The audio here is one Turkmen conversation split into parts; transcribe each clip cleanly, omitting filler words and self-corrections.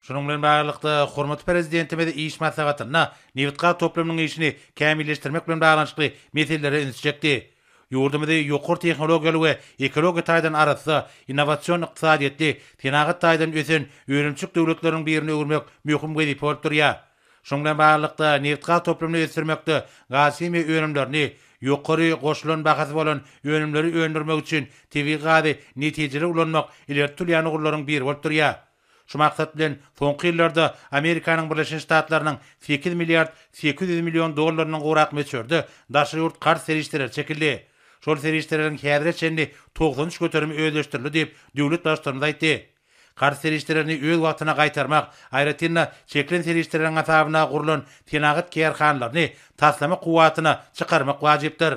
Şunuň bilen baglylykda, hormatly Prezidentimiz iş maslahatynda nebitgaz toplumynyň işini kämilleşdirmek bilen baglanyşykly meselelere ünsi çekdi. Ýurdumyzy ýokary tehnologiýaly we ekologiýa taýdan arassa, innowasion ykdysadyýetli, senagat taýdan ösen önümçilik döwletleriniň birine öwürmek möhüm wezipe bolup durýar. Şunuň bilen baglylykda, nebitgaz toplumyny ösdürmekde gazhimiýa önümlerini, ýokary goşulan bahasy bolan önümleri öndürmek üçin tebigy gazy netijeli ulanmak ileri tutulýan ugurlaryň biri bolup durýar. Şu maksat bilen, soňky ýyllarda Amerikanyň Birleşen Ştatlarynyň sekiz milliard 800 million dollaryndan gowrak möçberde daşary ýurt karz serişdeleri çekildi. Şol serişdeleriň häzire çenli 93 göterimi özleşdirildi diýip, döwlet Baştutanymyz aýtdy. Karz serişdelerini öz wagtynda gaýtarmak, aýratyn-da, çekilen serişdeleriň hasabyna gurlan senagat kärhanalaryny taslama kuwwatyna çykarmak wajypdyr.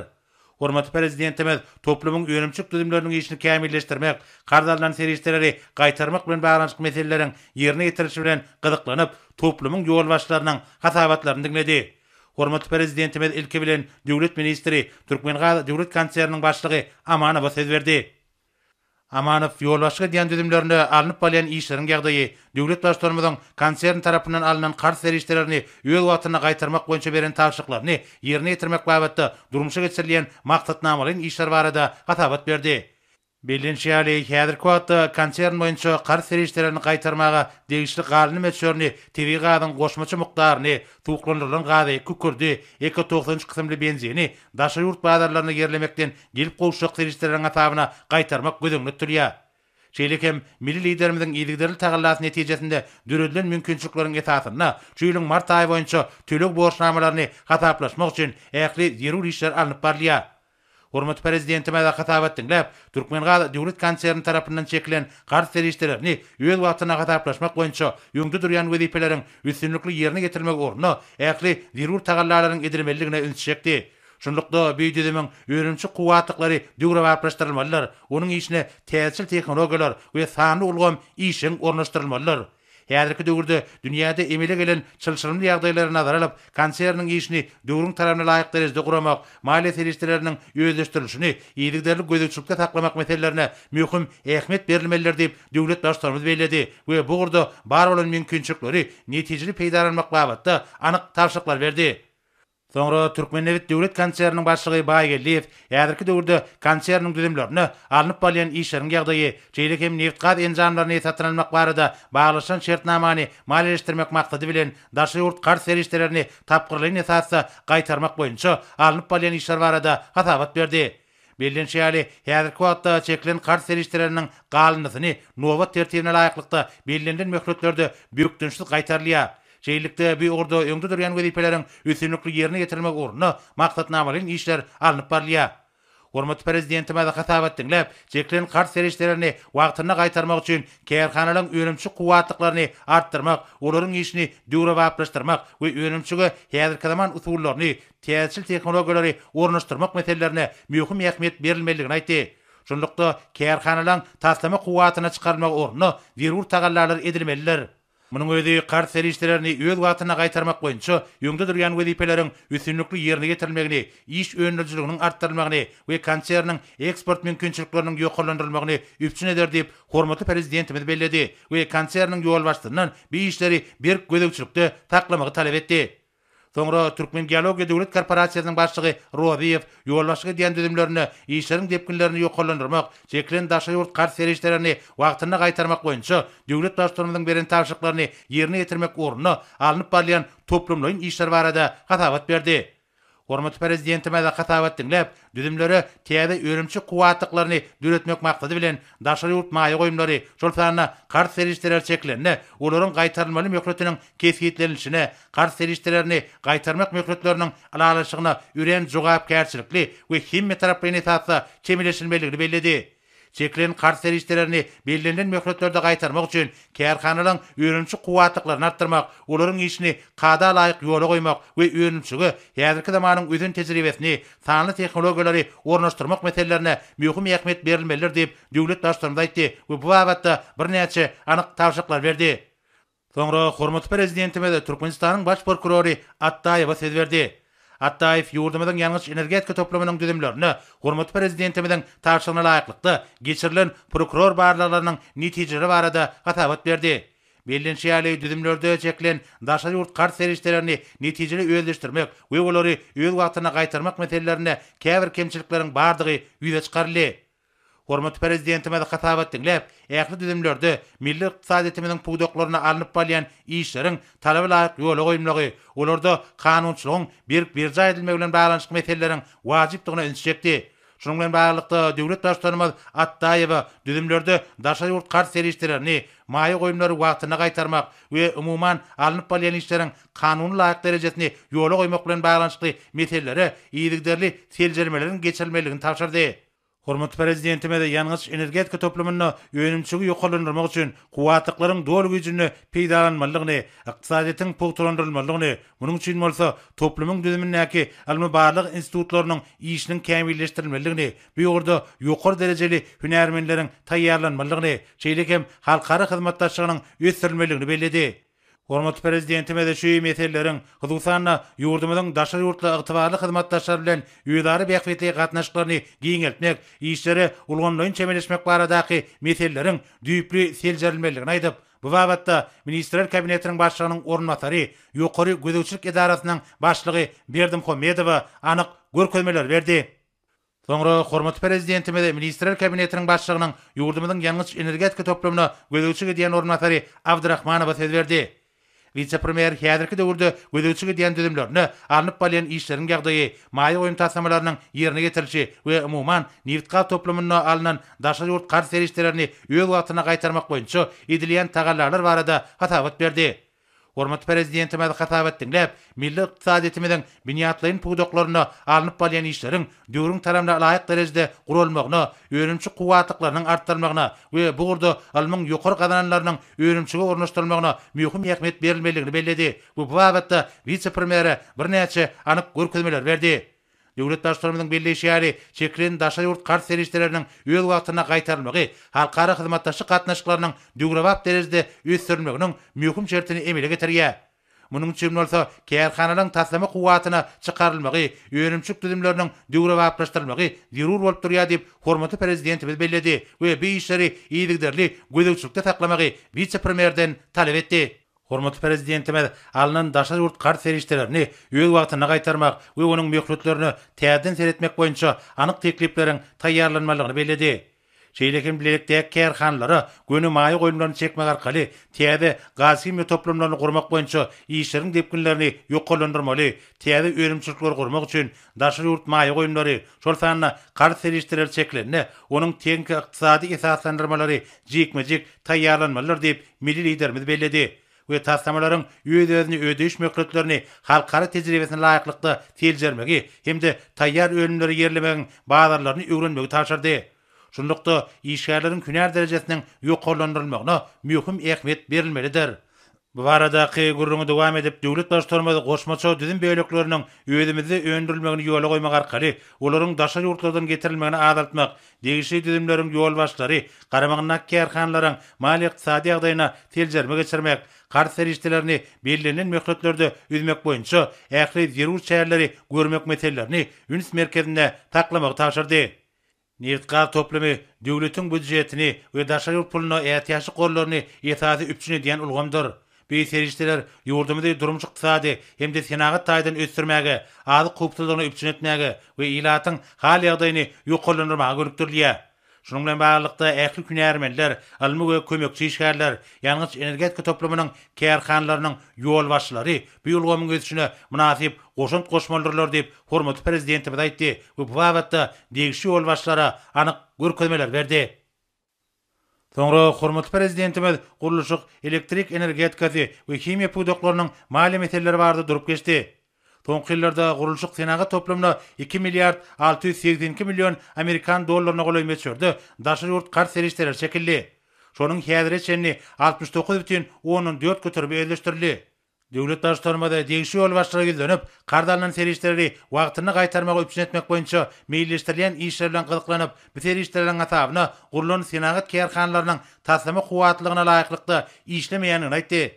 Hormatly Prezidentimiz toplumyň önümçilik düzümleriniň işini kämilleşdirmek, karz alnan serişdeleri gaýtarmak bilen baglanyşykly meseleleriň ýerine ýetirilişi bilen gyzyklanyp, toplumyň ýolbaşçylarynyň hasabatlaryny diňledi. Hormatly Prezidentimiz ilki bilen döwlet ministri, Türkmengaz döwlet konserniniň başlygy Amanowa söz berdi. Amanow ýolbaşçylyk edýän düzümlerinde alnyp barylýan işleriň ýagdaýy, döwlet Baştutanymyzyň konsern tarapyndan alnan karz serişdelerini öz wagtynda gaýtarmak boýunça beren tabşyryklaryny ýerine ýetirmek babatda durmuşa geçirilýän maksatnamalaýyn işler barada hasabat berdi. Bellenişi ýaly, häzirki wagtda konsern boýunça karz serişdelerini gaýtarmaga degişli galyndy möçberini tebigy gazyň goşmaça mukdaryny, suwuklandyrylan gazy, kükürdi, Eko 93 kysymly benzini daşary ýurt bazarlarynda ýerlemekden gelip gowuşjak serişdeleriň hasabyna gaýtarmak göz öňünde tutulýar. Şeýle hem milli Liderimiziň yzygiderli tagallasy netijesinde döredilen mümkinçilikleriň esasynda şu ýylyň mart aýy boýunça töleg borçnamalaryny hasaplaşmak üçin ähli zerur işler alnyp barylýar. Hormatly Prezidentimiz hasabat diňläp, Türkmengaz döwlet konserni tarapyndan çekilen karz serişdelerini öz wagtynda hasaplaşmak boýunça öňde durýan wezipeleriň üstünlikli ýerine ýetirilmegi ugrunda ähli zerur tagallalaryň edilmelidigine ünsi çekdi. Şunlukda, bu düzümiň önümçilik kuwwatlyklary döwrebaplaşdyrylmalydyr, onuň işine täzeçil tehnologiýalar we sanly ulgam işjeň ornaşdyrylmalydyr. Häzirki döwürde dünýäde emele gelen çylşyrymly ýagdaýlary nazara alyp, konserniň işini döwrüň talabyna laýyk derejede guramak, maliýe serişdeleriniň özleşdirilişini yzygiderli gözegçilikde saklamak meselelerine möhüm ähmiýet berilmelidir diýip, döwlet Baştutanymyz belledi we bu ugurda bar bolan mümkinçilikleri netijeli peýdalanmak babatda anyk tabşyryklar berdi. Soňra Türkmennebit döwlet konserniniň başlygy Baýgeldiýew häzirki döwürde konserniň düzümlerinde alnyp barylýan işleriň ýagdaýy, şeýle hem nebitgaz enjamlaryny satyn almak barada baglaşylan şertnamany maliýeleşdirmek maksady bilen daşary ýurt karz serişdelerini tapgyrlaýyn esasda gaýtarmak boýunça alnyp barylýan işler barada hasabat berdi. Bellenişi ýaly, häzirki wagtda çekilen karz serişdeleriniň galyndysyny nobat tertibine laýyklykda bellenilen möhletlerde bökdençsiz gaýtarylýar. Şeýlelikde, bu ugurda öňde durýan wezipeleriň üstünlikli ýerine ýetirilmegi ugrunda maksatnamalaýyn işler alnyp barylýar. Hormatly Prezidentimiz hasabat diňläp, çekilen karz serişdelerini wagtynda gaýtarmak üçin kärhanalaryň önümçilik kuwwatlyklaryny artdyrmak, olaryň işini döwrebaplaşdyrmak we önümçilige häzirki zaman usullaryny, täzeçil tehnologiýalary ornaşdyrmak meselelerine möhüm ähmiýet berilmelidigini aýtdy. Şunlukda, kärhanalaryň taslama kuwwatyna çykarylmagy ugrunda zerur tagallalar edilmelidir. Munuň özi karz serişdelerini öz wagtynda gaýtarmak boýunça öňde durýan wezipeleriň üstünlikli ýerine ýetirilmegini, iş öndürijiliginiň artdyrylmagyny we konserniň eksport mümkinçilikleriniň ýokarlandyrylmagyny üpjün eder diýip, hormatly Prezidentimiz belledi we konserniň ýolbaşçysyndan bu işleri berk gözegçilikde saklamagy talap etdi. Soňra Türkmengeologiýa döwlet korporasiýasynyň başlygy Rozyýew ýolbaşçylyk edýän düzümlerinde işleriň depginlerini ýokarlandyrmak, çekilen daşary ýurt karz serişdelerini wagtynda gaýtarmak boýunça döwlet Baştutanymyzyň beren tabşyryklaryny ýerine ýetirmek ugrunda alnyp barylýan toplumlaýyn işler barada hasabat berdi. Hormatly Prezidentimiz hasabat diňläp, düzümlere täze önümçilik kuwwatlyklaryny döretmek maksady bilen, daşary ýurt maýa goýumlary, şol sanda karz serişdeleri çekilende, olaryň gaýtarylmaly möhletiniň kesgitlenilişine, karz serişdelerini gaýtarmak möhletleriniň ylalaşygyna örän jogapkärçilikli we hemmetaraplaýyn esasda çemeleşilmelidigini belledi. Çekilen karz serişdelerini bellenilen möhletlerde gaýtarmak üçin kärhanalaryň önümçilik kuwwatlyklaryny artdyrmak, olaryň işini kada laýyk ýola goýmak we önümçilige häzirki zamanyň ösen tejribesini, sanly tehnologiýalary ornaşdyrmak meselelerine möhüm ähmiýet berilmelidir diýip, döwlet Baştutanymyz aýtdy we bu babatda birnäçe anyk tabşyryklary berdi. Soňra hormatly Prezidentimiz Türkmenistanyň Baş prokurory Atdaýewe söz berdi. Atdaýew ýurdumyzyň ýangyç-energetika toplumynyň düzümlerinde hormatly Prezidentimiziň tabşyrygyna laýyklykda geçirilen prokuror barlaglarynyň netijeleri barada hasabat berdi. Bellenişi ýaly, düzümlerde çekilen daşary ýurt karz serişdelerini netijeli özleşdirmek we olary öz wagtynda gaýtarmak meselelerinde käbir kemçilikleriň bardygy ýüze çykaryldy. Hormatly Prezidentimiz hasabat diňläp, ähli düzümlerde milli ykdysadyýetimiziň pudaklarynda alnyp barylýan işleriň talaba laýyk ýola goýulmagy, olarda kanunçylygyň berk berjaý edilmegi bilen baglanyşykly meseleleriň wajypdygyna ünsi çekdi. Şunuň bilen baglylykda, döwlet Baştutanymyz Atdaýewa düzümlerde daşary ýurt karz serişdelerini, maýa goýumlary wagtynda gaýtarmak we umuman alnyp barylýan işleriň kanuny laýyk derejesini ýola goýmak bilen baglanyşykly meselelere yzygiderli seljermeleriň geçirilmelidigini tabşyrdy. Hormatly Prezidentimiz ýangyç-energetika toplumynda önümçiligi ýokarlandyrmak üçin kuwwatlyklaryň doly güýjünde peýdalanmalydygyny, ykdysadyýetiň pugtalandyrylmalydygyny, munuň üçin bolsa toplumyň düzümindäki ylmy-barlag institutlarynyň işiniň kämilleşdirilmelidigini, bu ugurda ýokary derejeli hünärmenleriň taýýarlanmalydygyny, şeýle hem halkara hyzmatdaşlygynyň ösdürilmelidigini belledi. Hormatly Prezidentimiz şu meseleleriň, hususan-da, ýurdumyzyň daşary ýurtly ygtybarly hyzmatdaşlar bilen özara bähbitli gatnaşyklaryny giňeltmek, işlere ulgamlaýyn çemeleşmek baradaky meseleleriň düýpli seljerilmelidigini aýdyp, bu babatda Ministrler Kabinetiniň Başlygynyň orunbasary, Ýokary gözegçilik edarasynyň başlygy Berdimuhamedowa anyk görkezmeleri berdi. Soňra hormatly Prezidentimiz Ministrler Kabinetiniň Başlygynyň ýurdumyzyň ýangyç-energetika toplumyna gözegçilik edýän orunbasary Abdyrahmanowa söz berdi. Wise-premýer häzirki döwürde gözegçilik edýän düzümlerinde alnyp barylýan işleriň ýagdaýy, maýa goýum taslamalarynyň ýerine ýetirilişi we umuman, nebitgaz toplumynda alnan daşary ýurt karz serişdelerini öz wagtynda gaýtarmak boýunça edilýän tagallalar barada hasabat berdi. Hormatly Prezidentimiz hasabat diňläp, milli ykdysadyýetimiziň binýatlaýyn pudaklarynda alnyp barylýan işleriň döwrüň talabyna laýyk derejede guralmagyna, önümçilik kuwwatlyklarynyň artdyrylmagyna we bu ugurda ylmyň ýokary gazananlarynyň önümçilige ornaşdyrylmagyna möhüm ähmiýet berilmelidigini belledi we bu babatda wise-premýere birnäçe anyk görkezmeleri berdi. Döwlet Baştutanymyzyň belleýşi ýaly, çekilen daşary ýurt karz serişdeleriniň öz wagtynda gaýtarylmagy halkara hyzmatdaşlyk gatnaşyklarynyň döwrebap derejede ösdürilmeginiň möhüm şertini emele getirýär. Munuň üçin bolsa kärhanalaryň taslama kuwwatyna çykarylmagy, önümçilik düzümleriniň döwrebaplaşdyrylmagy zerur bolup durýar diýip, hormatly Prezidentimiz belledi we bu işleri yzygiderli gözegçilikde saklamagy wise-premýerden talap etdi. Hormatly Prezidentimiz alnan daşary ýurt karz serişdelerini öz wagtynda gaýtarmak we onuň möhletlerine täzeden seretmek boýunça anyk teklipleriň taýýarlanmalydygyny belledi. Şeýle hem bilelikdäki kärhanalara göni maýa goýumlaryny çekmek arkaly täze gazhimiýa toplumlaryny gurmak boýunça işleriň depginlerini ýokarlandyrmaly, täze önümçilikleri gurmak üçin daşary ýurt maýa goýumlary, şol sanda karz serişdeleri çekilende, onuň tehniki-ykdysady esaslandyrmalary jikme-jik taýýarlanmalydyr diýip, milli Liderimiz belledi we taslamalaryň öz-özüni ödeýiş möhletlerini halkara tejribesine laýyklykda seljermegi hem-de taýýar önümleri ýerlemegiň bazarlaryny öwrenmegi tabşyrdy. Şunlukda, işgärleriň hünär derejesiniň ýokarlandyrylmagyna möhüm ähmiýet berilmelidir. Bu baradaky gürrüňi dowam edip, döwlet Baştutanymyz goşmaça düzüm bölekleriniň özümizde öndürilmegini ýola goýmak arkaly, olaryň daşary ýurtlardan getirilmegini azaltmak, degişli düzümleriň ýolbaşçylary garamagyndaky kärhanalaryň maliýe-ykdysady ýagdaýyna seljerme geçirmek, karz serişdelerini bellenilen möhletlerde üzmek boýunça ähli zerur çäreleri görmek meselelerini üns merkezinde saklamagy tabşyrdy. Nebitgaz toplumy döwletiň býujetini we daşary ýurt puluna ätiýaçlyk gorlaryny esasy üpjün edýän ulgamdyr. Bu serişdeler ýurdumyzy durmuş-ykdysady hem-de senagat taýdan ösdürmäge, azyk howpsuzlygyny üpjün etmäge we ilatyň hal-ýagdaýyny ýokarlandyrmaga gönükdirilýär. Şunuň bilen baglylykda, ähli hünärmenler, ylmy we kömekçi işgärler, ýangyç-energetika toplumynyň kärhanalarynyň ýolbaşçylary bu ulgamyň ösüşine mynasyp goşant goşmalydyrlar diýip, hormatly Prezidentimiz aýtdy we bu babatda degişli ýolbaşçylara anyk görkezmeleri berdi. Soňra hormatly Prezidentimiz gurluşyk, elektrik energetikasy we himiýa pudaklarynyň maliýe meseleleri barada durup geçdi. Soňky ýyllarda gurluşyk-senagat toplumyna iki milliard 682 million amerikan dollaryna golaý möçberde daşary ýurt karz serişdeleri çekildi. Şonuň häzire çenli 69,4 göterimi özleşdirildi. Döwlet Baştutanymyz degişli ýolbaşçylara ýüzlenip, karz alnan serişdeleri wagtynda gaýtarmagy üpjün etmek boýunça meýilleşdirilýän işler bilen gyzyklanyp, bu serişdeleriň hasabyna gurlan senagat kärhanalarynyň taslama kuwwatlylygyna laýyklykda işlemeýändigini aýtdy.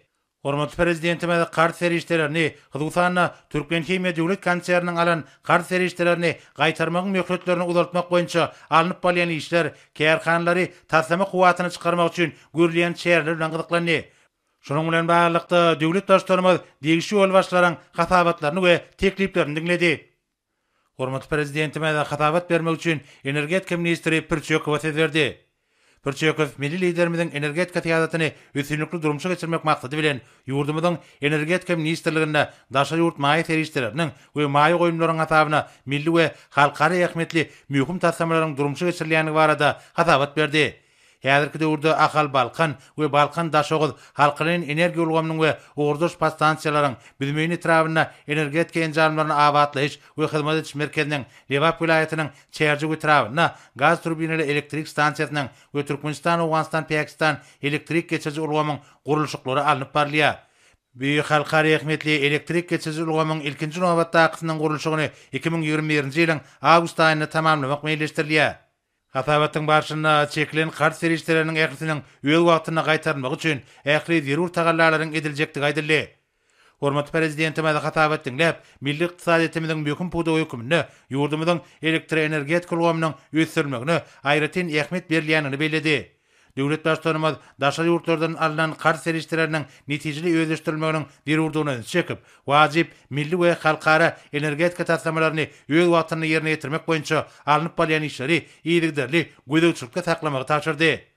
Hormatly Prezidentimiz karz serişdelerini, hususan-da, Türkmenhimiýa döwlet konserniniň alan karz serişdelerini gaýtarmagyň möhletlerini uzaltmak boýunça alnyp barylýan işler, kärhanalary taslama kuwwatyna çykarmak üçin görülýän çäreler bilen gyzyklandy. Şunuň bilen baglylykda, döwlet Baştutanymyz degişli ýolbaşçylaryň hasabatlaryny we tekliplerini diňledi. Hormatly Prezidentimiz hasabat bermek üçin energetika ministri Pürçekowa söz berdi. Pürçekow milli Liderimiziň energetika syýasatyny üstünlikli durmuşa geçirmek maksady bilen, ýurdumyzyň Energetika ministrliginde daşary ýurt maýa serişdeleriniň we maýa goýumlaryň hasabyna milli we halkara ähmiýetli möhüm taslamalaryň durmuşa geçirilýändigi barada hasabat berdi. Häzirki döwürde Ahal-Balkan we Balkan-Daşoguz halkalaýyn energiýa ulgamynyň we ugurdaş podstansiýalaryň, Büzmeýin etrabynda energetika enjamlaryny abatlaýyş we hyzmat ediş merkeziniň, Lebap welaýatynyň Çärjew etrabynda gaz turbinaly elektrik stansiýasynyň we Türkmenistan-Owganystan-Pakistan elektrik geçiriji ulgamyň gurluşyklary alnyp barylýar. Bu halkara ähmiýetli elektrik geçiriji ulgamyň ilkinji nobatdakysynyň gurluşygyny 2021-nji ýylyň awgust aýynda tamamlamak meýilleşdirilýär. Hasabatyň barşynda çekilen karz serişdeleriniň ählisiniň öz wagtynda gaýtarylmagy üçin ähli zerur tagallalaryň ediljekdigi aýdyldy. Hormatly Prezidentimiz hasabat diňläp, milli ykdysadyýetimiziň möhüm pudagy hökmünde ýurdumyzyň elektroenergetika ulgamynyň ösdürilmegine aýratyn ähmiýet berilýändigini belledi. Döwlet Baştutanymyz daşary ýurtlardan alnan karz serişdeleriniň netijeli özleşdirilmeginiň zerurdygyna ünsi çekip, wajyp milli we halkara energetika taslamalaryny öz wagtynda ýerine ýetirmek boýunça alnyp barylýan işleri yzygiderli gözegçilikde saklamagy tabşyrdy.